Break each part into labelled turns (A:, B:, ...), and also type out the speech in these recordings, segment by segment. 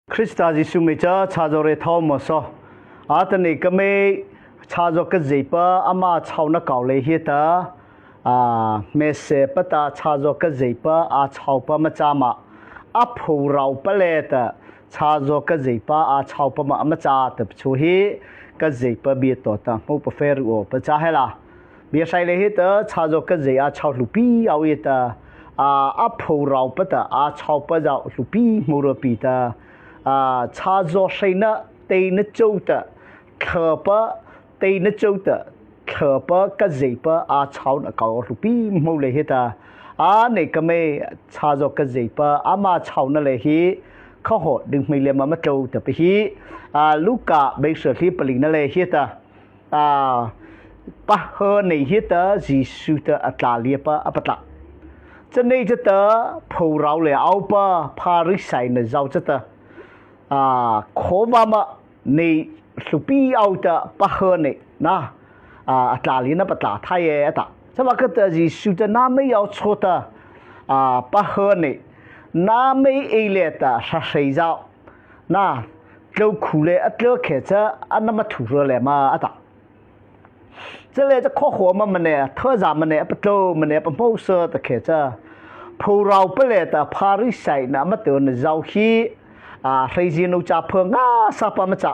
A: Krista Jesuh me cha cha zo re thau mo so a ta nei ka me cha zo ka zei pa ama chau na kau le hi ta a me se pa ta cha zo ka zei pa a chau pa ma cha ma a phu rau pa le ta cha zo ka zei pa a chau pa ma ma cha ta chu hi ka zei pa bi to ta mu pa fer o pa cha he la bia sai le hi ta cha zo ka zei a chau lu pi au i ta a a pho rau pa ta a chau pa zau lu pi mu ro pi ta a cha zo sei na te na chau ta thơ pa te na chau ta thơ pa ka zei pa a chau na kau lu pi mu le hi ta a nei ka me cha zo ka zei pa ama chau na le hi kho ho ding mei le ma ma chau ta pi hi a luka be se hi pali na le hi ta a pa he nei hi ta Jesuh ta a tla lia pa a patla chanei cha ta pho rau le au pa pharisai na zau cha ta a khowa ma nei hlupi au ta pa he nei na a tla li na patla thai e ata chama ka ta Jesuh ta na mei au cho ta a pa he nei na mei ei le ta sha sei zau na tlo khu le a tlo khe cha an ma thu ro le ma ata che le cha kho kho ma ma ne tho za ma ne pa tlo ma ne pa mo so ta khe cha pho rau pa le ta pharisai na ma te na zau hi a hrei ji no cha pho nga sa pa ma cha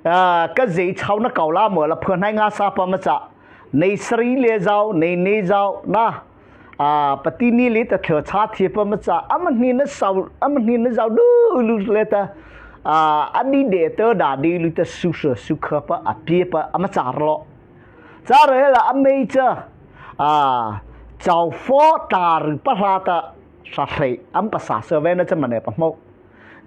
A: a ka zei chau na kau la mo la pho nai nga sa pa ma cha nei sri le zau nei nei zau na a pati ni le ta thyo cha thi pa ma cha ama ni na sau ama ni na zau du lu le ta a ani de te da di lu ta su su su kha pa a pi pa ama cha lo cha re la a mei cha a chau fo ta ru pa hla ta sa hrei am pa sa se ve na cha ma ne pa mo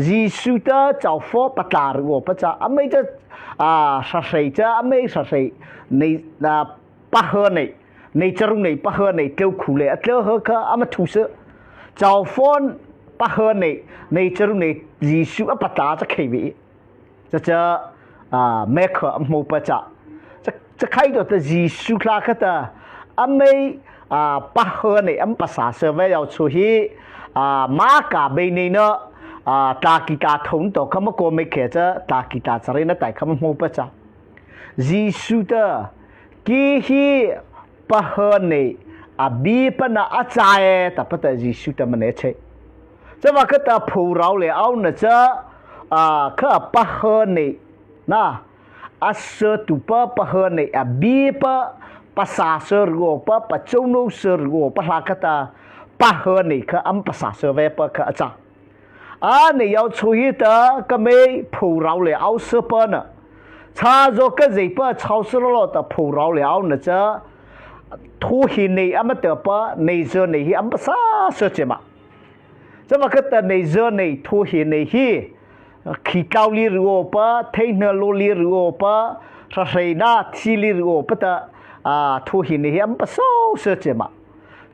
A: Jesu ta chau fo pa tla ru pa cha a mei cha a sa hrei cha a mei sa hrei nei na pa he nei nei charung nei pa he nei tleu khu le a tleu he kha ama thu se chau phone pa he nei nei charung nei Jesu a pata cha khei vi cha cha a me kha a mo pa cha cha cha khai do ta Jesu kla kha ta a mei a pa he nei am pa sa se ve yao chu hi a ma ka be nei na a ta ki ta thong to kha ma ko me khe cha ta ki ta chare na tai kha ma mo pa cha Jesu ta ki hi pahan nei a bi pana a chae ta pata Jesu ta mane che chawa ka ta phu rau le au na cha a kha pahan nei na a se tu pa pahan nei a bi pa pasa se ro pa pa chono se ro pa hla ka ta pahan nei kha am pasa se ve pa kha cha a nei yao chu hi ta ka mei phu rau le au se pa na cha zo ka zei pa chau se lo ta phu rau le au na cha thu hi nei ama te pa nei zo nei hi am pa sa se che ma cha ma ka ta nei zo nei thu hi nei hi khi tau li ru pa thei na lo li ru pa sa sei na thi li ru pa ta a thu hi nei hi am pa so se che ma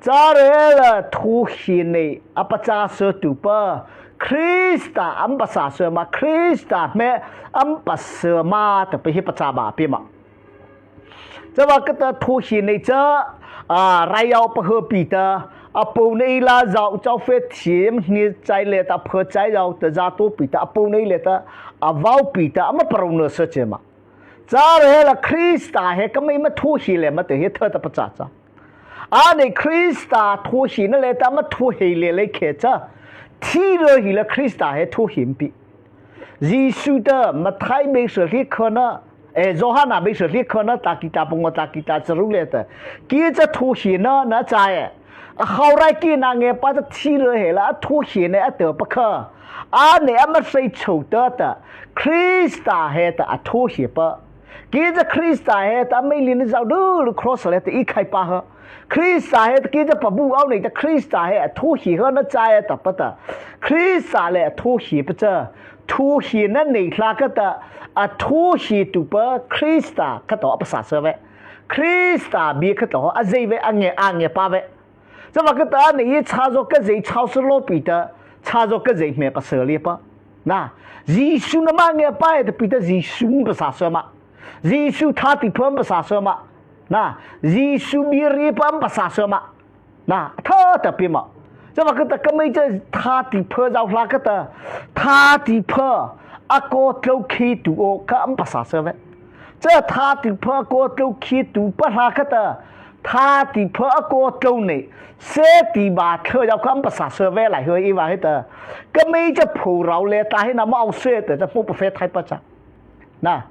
A: จ้าเรละทูหินนี่อปจาเสตุปะคริสตาอัมปสาเสมาคริสตาแม่อัมปเสมาแต่ไปฮิปจาบาปีมาจะว่าก็ตทูหินนี่เจ้าอ่ารายเอาปะเฮปีตาอปูนี่ลาเจ้าเจ้าเฟทีมนี่ใจเลตาเพื่อใจเราแต่จาตัวปีตาอปูนี่เลตาอวาวปีตาอมาปรุงเนเสเจมาจ้าเรละคริสตาเฮก็ไม่มาทูหิเลมาแต่เฮเธอตะปะจาจ้า a nei Krista thu hi na le ta ma thu hei le le khe cha thi lo hi la Krista he thu him pi Jesu ta Mathai be se li khona e Johana be se li khona ta ki ta pong ta ki ta charu le ta ki cha thu hi na na cha e a khau rai ki na nge pa ta thi lo he la thu hi ne a te pa kha a ne a ma sei chho ta ta Krista he ta a thu hi pa kiจะคริสต์เฮตาไม่ลินจะดูหรือ cross เลยแต่อีใครปะฮะคริสต์เฮตกี้จะปะบูเอาเนี่ยแต่คริสต์เฮทูหีเฮนะใจแต่ปะตะคริสต์เลยทูหีปะเจทูหีนั่นนี่คลาก็ตะอะทูหีตุปะคริสต์ก็ต่อภาษาเสวะคริสต์บีก็ต่ออะเจเวอังเงอังเงปะเว这么个得你一查着个人超市老比的，查着个人没把手里不？那耶稣那么爱拜的比得耶稣不啥说嘛？耶稣他的婆不啥说嘛？那耶稣米利不啥说嘛？那他的比嘛？这么个的，根本这他的破绕那个的，他的破阿哥都去读哦，可唔不啥说呗。这他的破哥都去读不那个的，他的破阿哥都呢，写的嘛，可要可唔不啥说呗来和一话的，根本这破绕嘞，但是那么奥说的，这不不费太不杂，那。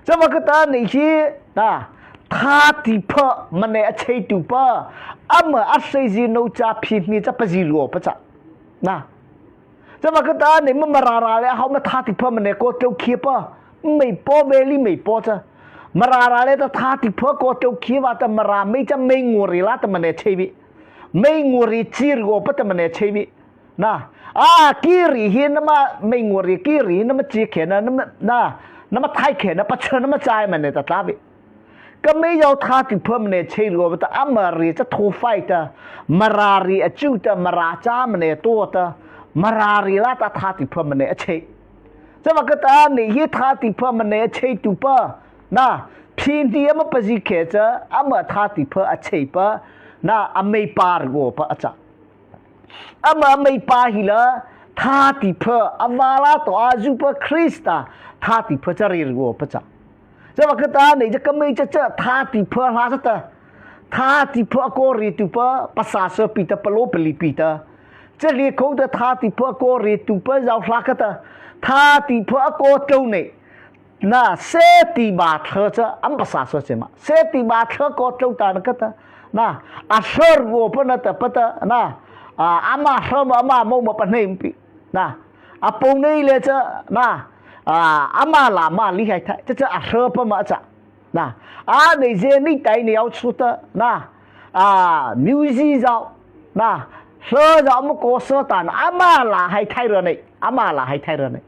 A: 这么个的那些啊，他的破么呢？吹杜巴，阿么阿谁是奴家偏你这不是萝卜子，那这么个的你们么拉拉嘞？好么他的破么呢？过都去吧，没波没里没波子，么拉拉嘞？他的破过都去吧，他么拉没这没我里啦，他么呢吹比，没我里只萝卜他么呢吹比，那啊，给里些那么没我里给里那么几钱呢？那么那。那么太钱呢？不吃那么斋么呢？他咋比？ก็ไม่ยอท่าติเพิ่มเนี่ยใช่รัวแต่อมารีจะทูไฟตามารารีอจูตามาราจามเนี่ยตัวตามารารีละตาท่าติเพิ่มเนี่ยใช่จะว่าก็ตาเนี่ยยี่ท่าติเพิ่มเนี่ยใช่ตุปะนะพินที่มาปฏิเขจะอามาท่าติเพิ่มใช่ปะนะอเมปาร์โกปะอาจารย์อามาเมปาหิละท่าติเพิ่มอาวาลาตัวอาจูปะคริสตาท่าติเพิ่มจะเรียกว่าปะจ๊ะ这么个当你这个没这这他的破拉是的，他的破过里都不不杀手比的不罗不里比的，这里口的他的破过里都不绕那个的，他的破过走呢，那塞的马车这俺不杀手什么，塞的马车过走到那个的，那阿舍我不能得不得那啊阿妈什么阿妈某某不能比那阿崩内了这那。啊，阿妈喇嘛厉害，他这这阿舍不嘛子，那啊那些你带你要出的那啊，牛西绕那蛇绕么过蛇蛋，阿妈啦还太热呢，阿妈啦还太热呢，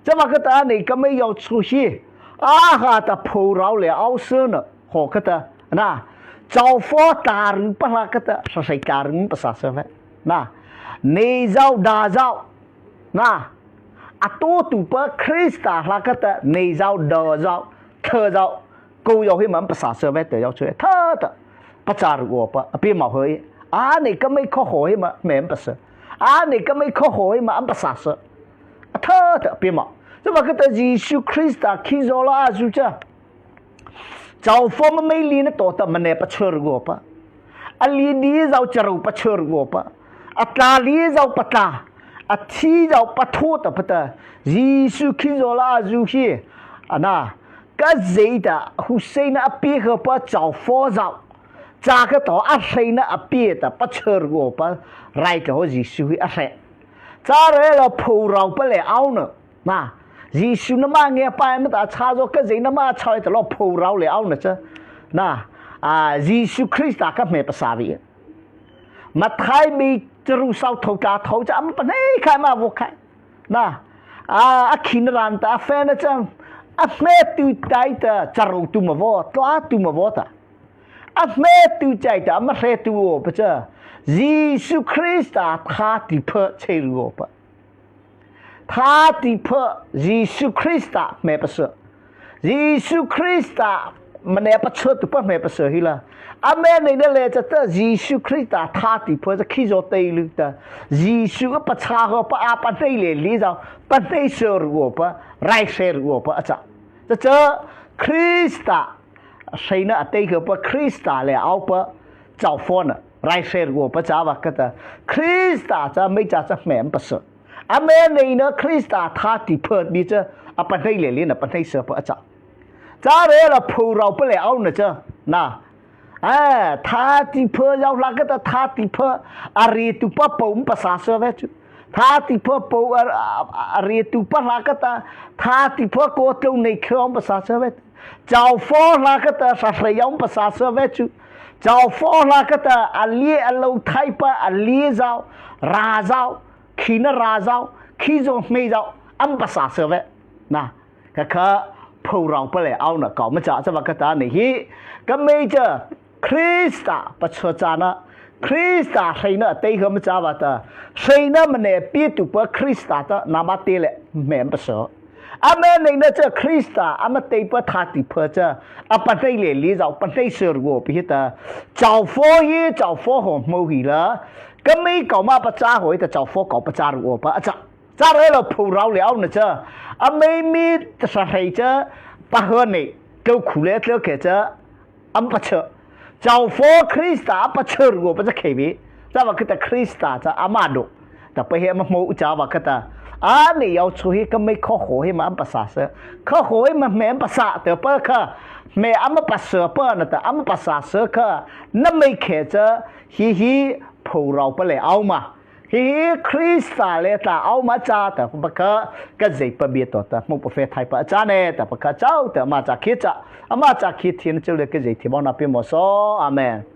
A: 这么个的你根本要出去，啊哈的破绕了熬蛇呢，好个的那招佛大人不那个的，是谁大人不啥说的，那内绕大绕那。အတိုးတူပခရစ်တာလာကတဲ့နေရောက်တော်ရောက်特ရောက်ကိုရောက်ဟိမန်ပစာဆဝဲတဲ့ရောက်ချွေ特的不扎我不别毛回啊你个没可好嘛免不是啊你个没可好嘛不啥事特的别毛这么个的耶稣ခရစ်တာခိဇောလာအစုချကြောင်ဖောမမေလီနတော်တမနေပချေရကိုပအလီဒီဇောချရပချေရကိုပအတာလီဇောပတာ အထီးကြောင့်ပထိုးတပတယေရှုခရစ်တော်လာဇူဟီအနာကဇေတာဟူစိန်အပိခပကြောက်ဖောကြော扎个到阿谁呢阿别的不吃过不来个耶稣阿谁，扎来了破绕不来熬呢，那耶稣那么眼摆么大插着个人那么操的老破绕来熬呢这，那啊耶稣基督个没不啥的，มาไทยมี จะรู้เศร้าทกาทจะอัมปะนี่ใครมาบุกใครนะอาอาขินรันตาแฟนจะอาเมตุใจตาจะรู้ตัวมาวอตัวตัวมาวอตาอาเมตุใจตามาเรตัวปะเจ้าเยซูคริสต์他的破切入ปะ他的破耶稣คริสต์ไม่不是耶稣คริสต์มันเนี่ยปะเชื่อตัวปะไม่ปะเสือฮิละ 阿妹你的来这这耶稣基督他的破这起咗地了的，耶稣个不差和不阿不对来里头不对手我不来手我不这这这基督谁呢？对个不基督来熬不找佛呢？来手我不咋吧？个的基督这没咋这蛮不是。阿妹你呢？基督他的破你这阿不对来里呢？不对手不这。咋来了？破绕不了呢？这那。 哎，他的破要那个的，他的破阿里都不保不啥说呗就，他的破保阿阿里都不那个的，他的破过都内克不啥说呗，找佛那个的啥谁用不啥说呗就，找佛那个的阿里阿楼太不阿里绕拉绕，去那拉绕，去做没绕，俺不啥说呗，那可可。พูเราไปเลยเอาเนาะก็ไม่จะจะว่ากระตานี่ฮีก็ไม่เจอ คริสต์ปะเชจานะคริสต์谁呢？对个么家话的，谁呢么呢？别读不คริสต์的那么对了，免不说。阿妹你呢？这คริสต์阿么对不他的破这阿不对了，你绕不对说我别的，找佛也找佛和没去了。个没搞嘛不扎回的找佛搞不扎我不扎扎了了普饶了呢这啊没没是黑这不喝你够苦了这个这俺不吃找佛 Krista 不吃我不是开比这ว่าคือแต่คริสตาจะอามาดุแต่ไปเห็นมันโมอุจาว่าคือแต่啊你要出去个没靠好去嘛不啥事靠好去嘛没不啥得不可没阿么不舍不那的阿么不啥事可那没开着嘻嘻普饶不来熬嘛嘻嘻คริสตาเลตาเอามาจ้าแต่ปะคะก็เจปะเบียตัวแต่มุปเฟไทยปะจ้าเนแต่ปะคะเจ้าแต่มาจากคิดจ้าอามาจากคิดทีนเจ้าเลยก็เจที่บ้านนับเป็นมอสอาเมน。